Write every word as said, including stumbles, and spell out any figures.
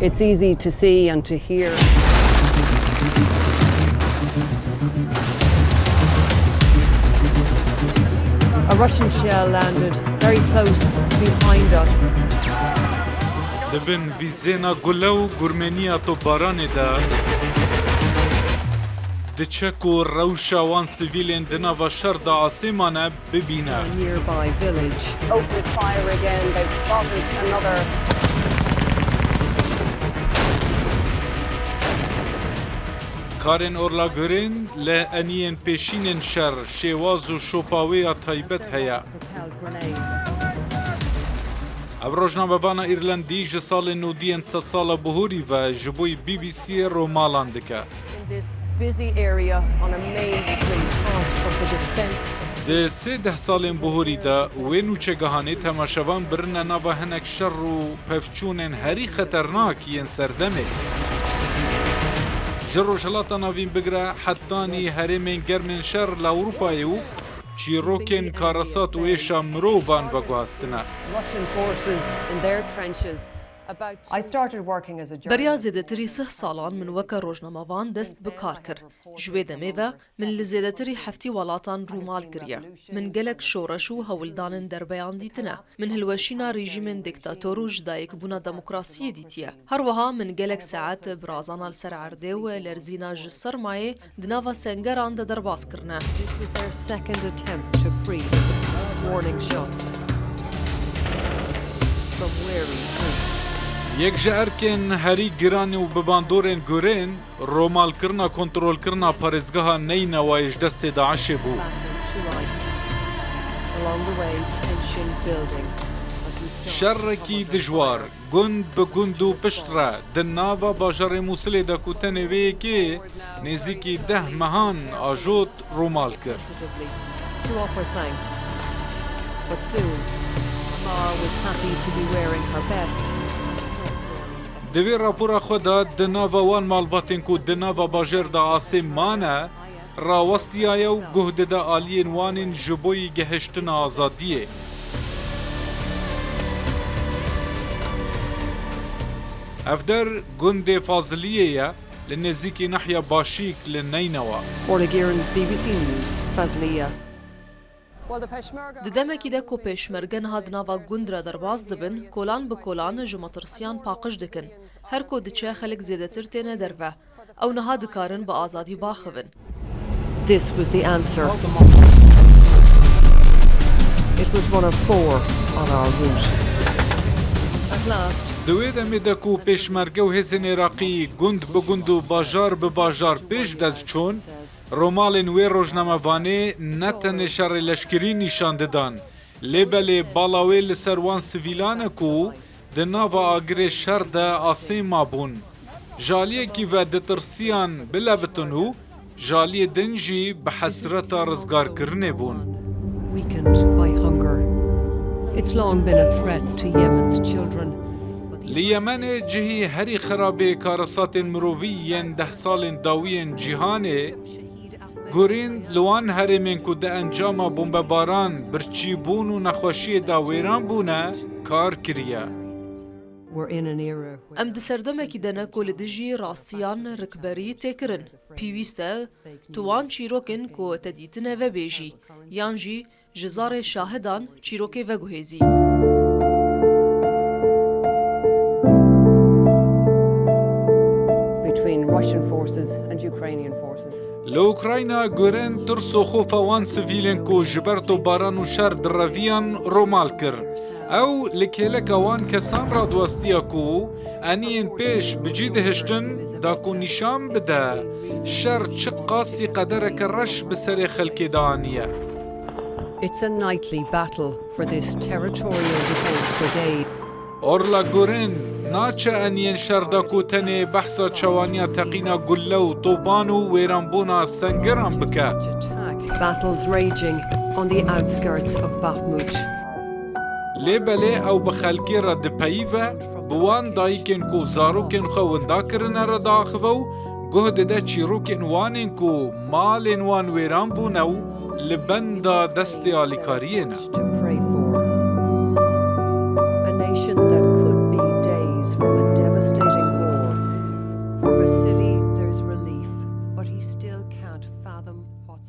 It's easy to see and to hear. A Russian shell landed very close behind us. Di bin vîzêna gule û gurmeniya topbaranê de diçe ku rewşa wan sivîlên di nava şer de asê mane bibîne. A nearby village. Opened fire again. They've spotted another. Karên Orla Gurin li eniyên pêşînên şer şêwaz û şopa wê ya taybet heye. Propelled grenades. Ev rojnamevana Îrlendî ji salên nodî yên sedsala bihurî ve ji bo B B C'ê romalan dike. In this busy area on a main street, part of the defense. Di sê deh salên bihurî de wê nûçegihanê temaşevan birine nava hinek şer û pevçûnên herî xeternak yên serdemê. Ji Rojhilata Navîn bigire hetanî herêmên germên şer li Ewropayê û çîrokên karesat û êşa mirovan veguhastine. Russian forces in their trenches. About I started working as a journalist. Beriya zêdetirî sih salan min weke rojnamevan dest bi kar kir. Ji wê demê ve min li zêdetirî heftî welatan rûmal kiriye. Min gelek şoreş û hewldanên derbeyan dîtine. Min hilweşîna rejîmên dîktator û jidayîkbûna demokrasiyê dîtiye. Her wiha min gelek saet bi razana li ser erdê û lerzîna ji sermayê di nava sengeran de derbas kirine. This was their second attempt to free the warning shots from wary troops. Yek ji erkên herî giran û bi bandorên gurin, romalkirina kontrolkirina parêzgeha Neynewayê ji destê DAIŞê bû. Along the way, tension building. As we start Şerekî dijwar, gund bi gund û piştre, di nava bajarê Mûsilê de ku tenê wê yekê nêzîkî deh mehan ajot, rûmal kir. To offer thanks. But soon, Amar was happy to be wearing her best. Di vê rapora xwe de di nava wan malbatên ku di nava bajêr de asê mane, rawestiyaye û guh dide aliyên wan ên ji bo yî gehiştina azadiyê. Ev der gundê Faziliyê ye, li nêzîkî nahya Başîk li Neynewa. Orla Gurin, B B C News, Fazliye. Di demekî de ku pêşmerge niha di nava gund re derbas dibin, kolan bi kolan ji metirsiyan paqij dikin. Her ku diçe xelk zêdetir têne derve. Ew niha dikarin bi azadî baxivin. This was the answer. It was one of four on our route. At last, Di wê demê de ku pêşmerge û hêzên Iraqî gund bi gund û bajar bi bajar pêş de diçûn, romalên wê rojnamevanê ne tenê şerê leşkerî nîşan didan, lê belê bala wê li ser wan sivîlan e ku di nava agirê şer de asê mabûn. Ji aliyekî ve ditirsiyan bilevitin û ji aliyê din jî bi hesreta rizgarkirinê bûn. Weakened by hunger. It's long been a threat to Yemen's children. Li Yemenê cihî herî xirabê karesatên mirovî yên deh salên dawiyên cîhanê, Gurin li wan herêmên ku di encama bombebaran, birçîbûn û nexweşiyê de wêran bûne, kar kiriye. We're in an era where Em di serdemekî de ne ku li dijî rastiyan rikberî tê kirin. Pêwîst e tu wan çîrokên ku te dîtine vebêjî, yan jî ji zarê şahidan çîrokê veguhêzî. between Russian forces and Ukrainian forces. Li Ukrayna Gurin tirs û xofa wan sivîlên ku ji ber topbaran û şer direviyan romal kir. Ew li kêleka wan kesan radiwestiya ku eniyên pêş bi cî dihiştin da ku nîşan bide şer çiqasî qedereke reş bi serê xelkê de aniye. It's a nightly battle for this territorial defense brigade. Orla Gurin naçe eniyên şer de ku tenê behsa çawaniya teqîna gulle û topan û wêranbûna sengeran bike. Attack. Battles raging on the outskirts of Bakhmut. Lê belê ew bi xelkê re dipeyive, bi wan dayikên ku zarokên xwe winda kirine re diaxive û guh dide çîrokên wan ên ku malên wan wêran bûne û li benda destê alîkariyê ne. To pray for. A nation that could be days from a devastating them.